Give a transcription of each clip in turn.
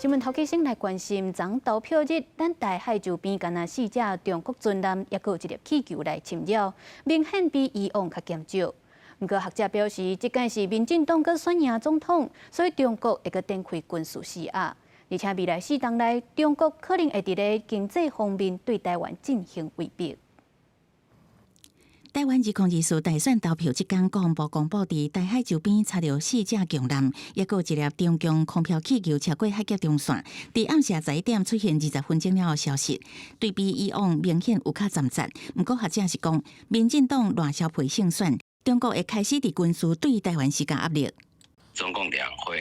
新聞頭起先來關心，昨投票日，咱台海周邊干焦四隻中國軍艦，抑閣有一粒氣球來侵擾，明顯比以往較嚴重。毋過學者表示，這擺是民進黨閣選贏總統，所以中國會閣展開軍事施壓。而且未來4冬內，中國可能會佇咧經濟方面對台灣進行威逼。台灣2024大選投票這工，國防部公布佇台海周邊查著四隻強艦，抑閣有一粒中共空飄氣球超過海峽中線，佇暗時11點出現20分鐘了後消失，對比以往明顯有較攢節。毋過學者是講，民進黨賴蕭配勝選，中國會開始佇軍事對台灣施加壓力。中共兩會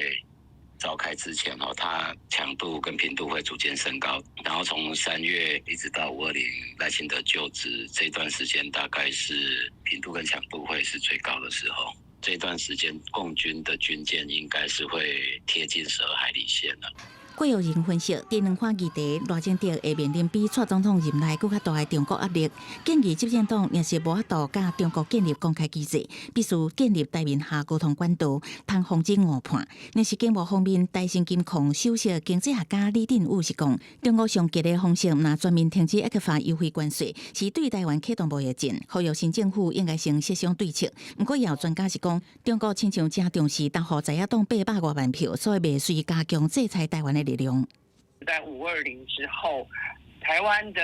召開之前，哦，它強度跟頻度會逐漸升高，然後從3月一直到5/20賴清德就職這段時間，大概是頻度跟強度會是最高的時候。這段時間，共軍的軍艦應該是會貼近12海里線了。郭耀仁分析，佇兩岸議題，賴清德會面臨比蔡總統任內閣較大的中國壓力。建議執政黨若是無法度佮中國建立公開機制，必須建立台面下溝通管道，通防止誤判。若是經貿方面，台新金控首席經濟學家李振宇是講，中國上激的方式，若全面停止 ECFA 優惠關稅，是對台灣啟動貿易戰，呼籲新政府應該先設想對策。毋過，也有專家是講，中國親像誠重視投予在野黨800外萬票，所以袂隨加強制裁台灣的力量。在五二零之後，台灣的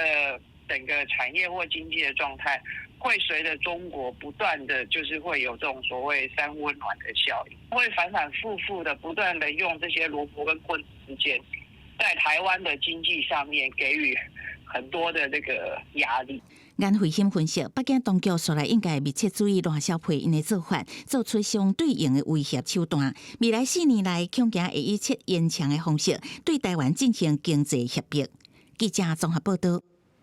整個產業或經濟的狀態，會隨着中國不斷的就是會有這種所謂三溫暖的效應，會反反复复的不斷的用這些蘿蔔跟棍子之間，在台灣的經濟上面給予很多的這個壓力。顏慧欣分析，北京當局紲來應該密切注意賴蕭配𪜶的做法，做出相對應的威脅手段。未來4年內，恐驚會以切煙腸的方式對台灣進行經濟脅迫。記者綜合報道。